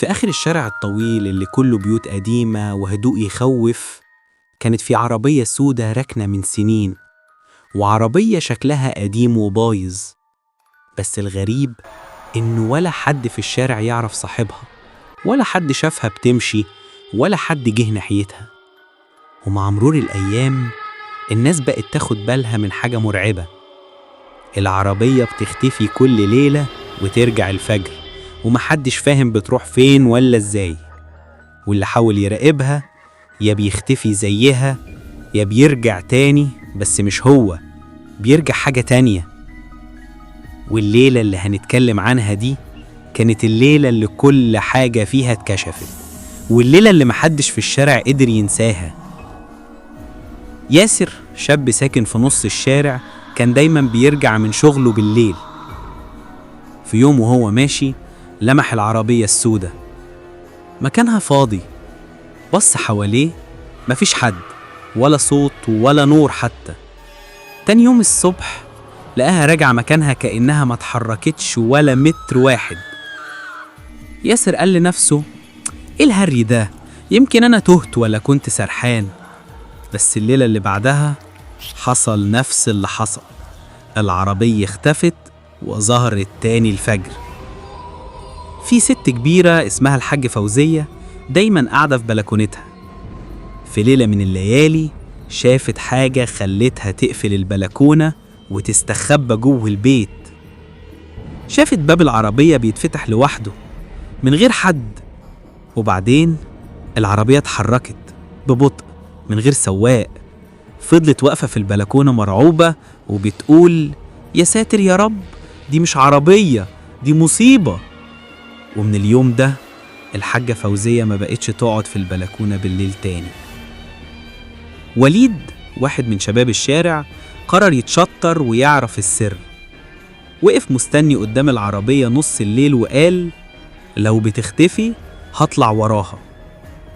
في آخر الشارع الطويل اللي كله بيوت قديمة وهدوء يخوف، كانت في عربية سودة راكنة من سنين، وعربية شكلها قديم وبايظ. بس الغريب إنه ولا حد في الشارع يعرف صاحبها، ولا حد شافها بتمشي، ولا حد جه ناحيتها. ومع مرور الأيام الناس بقت تاخد بالها من حاجة مرعبة: العربية بتختفي كل ليلة وترجع الفجر، ومحدش فاهم بتروح فين ولا ازاي. واللي حاول يراقبها يا بيختفي زيها يا بيرجع تاني، بس مش هو، بيرجع حاجة تانية. والليلة اللي هنتكلم عنها دي كانت الليلة اللي كل حاجة فيها اتكشفت، والليلة اللي محدش في الشارع قدر ينساها. ياسر، شاب ساكن في نص الشارع، كان دايما بيرجع من شغله بالليل. في يوم وهو ماشي لمح العربية السودة مكانها فاضي. بص حواليه، مفيش حد، ولا صوت ولا نور حتى. تاني يوم الصبح لقاها راجعة مكانها كأنها ما اتحركتش ولا متر واحد. ياسر قال لنفسه: ايه الهري ده؟ يمكن انا تهت ولا كنت سرحان. بس الليلة اللي بعدها حصل نفس اللي حصل، العربية اختفت وظهرت تاني الفجر. في ست كبيرة اسمها الحاج فوزية دايما قاعدة في بلكونتها. في ليلة من الليالي شافت حاجة خلتها تقفل البلكونة وتستخبى جوه البيت. شافت باب العربية بيتفتح لوحده من غير حد، وبعدين العربية اتحركت ببطء من غير سواق. فضلت واقفة في البلكونة مرعوبة وبتقول: يا ساتر يا رب، دي مش عربية، دي مصيبة. ومن اليوم ده الحاجة فوزية ما بقتش تقعد في البلكونة بالليل تاني. وليد، واحد من شباب الشارع، قرر يتشطر ويعرف السر. وقف مستني قدام العربية نص الليل وقال: لو بتختفي هطلع وراها.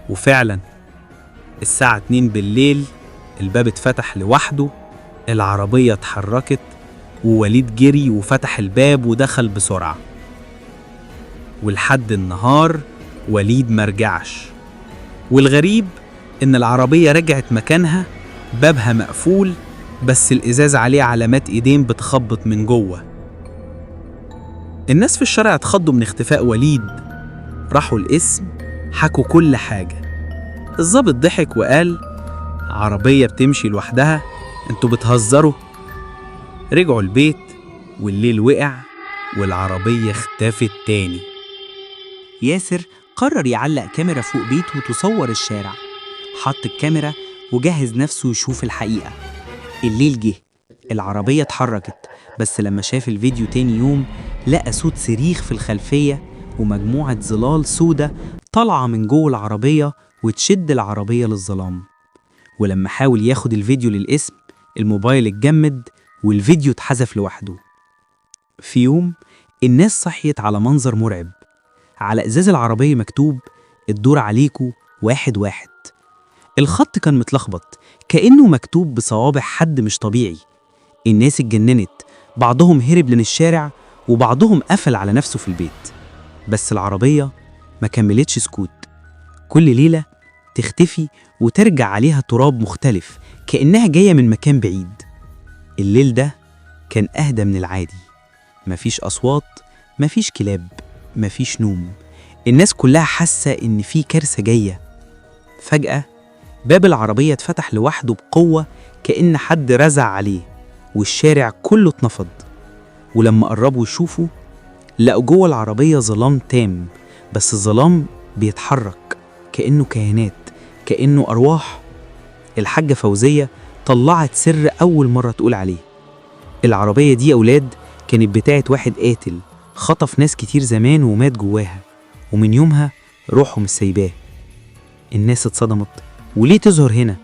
وفعلا الساعة 2 بالليل الباب اتفتح لوحده، العربية اتحركت، ووليد جري وفتح الباب ودخل بسرعة. ولحد النهار وليد مرجعش. والغريب إن العربية رجعت مكانها، بابها مقفول، بس الإزاز عليه علامات إيدين بتخبط من جوه. الناس في الشارع اتخضوا من اختفاء وليد، راحوا القسم حكوا كل حاجة. الضابط ضحك وقال: عربية بتمشي لوحدها؟ انتوا بتهزروا. رجعوا البيت والليل وقع والعربية اختفت تاني. ياسر قرر يعلق كاميرا فوق بيته تصور الشارع. حط الكاميرا وجهز نفسه يشوف الحقيقة. الليل جه، العربية اتحركت، بس لما شاف الفيديو تاني يوم لقى صوت صريخ في الخلفية ومجموعة ظلال سودة طالعة من جوه العربية وتشد العربية للظلام. ولما حاول ياخد الفيديو للقسم، الموبايل اتجمد والفيديو اتحذف لوحده. في يوم الناس صحيت على منظر مرعب. على إزاز العربية مكتوب: الدور عليكو 1-1. الخط كان متلخبط كأنه مكتوب بصوابع حد مش طبيعي. الناس اتجننت، بعضهم هرب من الشارع وبعضهم قفل على نفسه في البيت. بس العربية ما كملتش سكوت. كل ليلة تختفي وترجع عليها تراب مختلف كأنها جاية من مكان بعيد. الليل ده كان أهدى من العادي، مفيش أصوات، مفيش كلاب، مفيش نوم. الناس كلها حاسة إن في كارثة جاية. فجأة باب العربية اتفتح لوحده بقوة كأن حد رزع عليه، والشارع كله اتنفض. ولما قربوا يشوفوا لقوا جوه العربية ظلام تام، بس الظلام بيتحرك كأنه كيانات، كأنه أرواح. الحاجة فوزية طلعت سر أول مرة تقول عليه. العربية دي يا أولاد كانت بتاعت واحد قاتل خطف ناس كتير زمان ومات جواها، ومن يومها روحه مش سايباه. الناس اتصدمت، وليه تظهر هنا؟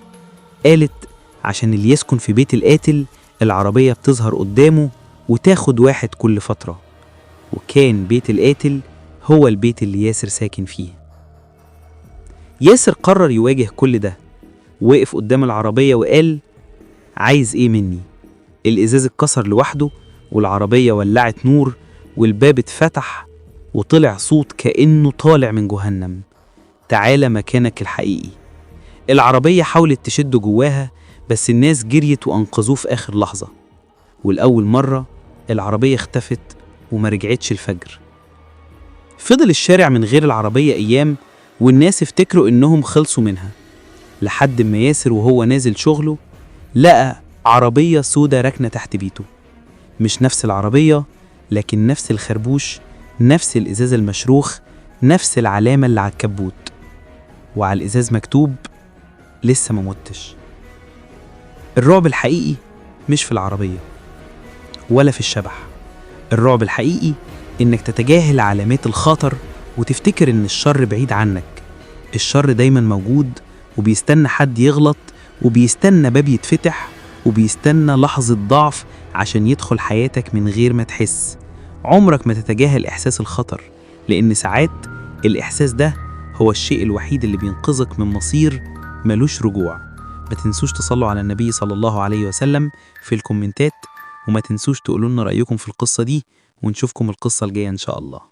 قالت عشان اللي يسكن في بيت القاتل العربية بتظهر قدامه وتاخد واحد كل فترة. وكان بيت القاتل هو البيت اللي ياسر ساكن فيه. ياسر قرر يواجه كل ده. وقف قدام العربية وقال: عايز ايه مني؟ الإزاز اتكسر لوحده، والعربية ولعت نور، والباب اتفتح، وطلع صوت كأنه طالع من جهنم: تعالى مكانك الحقيقي. العربية حاولت تشده جواها، بس الناس جريت وأنقذوه في آخر لحظة. والأول مرة العربية اختفت وما رجعتش الفجر. فضل الشارع من غير العربية أيام، والناس افتكروا إنهم خلصوا منها، لحد ما ياسر وهو نازل شغله لقى عربية سودة راكنة تحت بيته. مش نفس العربية، لكن نفس الخربوش، نفس الإزاز المشروخ، نفس العلامة اللي على الكبوت، وعلى الإزاز مكتوب: لسه ما متش. الرعب الحقيقي مش في العربية ولا في الشبح. الرعب الحقيقي إنك تتجاهل علامات الخطر وتفتكر إن الشر بعيد عنك. الشر دايما موجود، وبيستنى حد يغلط، وبيستنى باب يتفتح، وبيستنى لحظة ضعف عشان يدخل حياتك من غير ما تحس. عمرك ما تتجاهل إحساس الخطر، لأن ساعات الإحساس ده هو الشيء الوحيد اللي بينقذك من مصير ملوش رجوع. ما تنسوش تصلوا على النبي صلى الله عليه وسلم في الكومنتات، وما تنسوش تقولوا لنا رأيكم في القصة دي، ونشوفكم القصة الجاية إن شاء الله.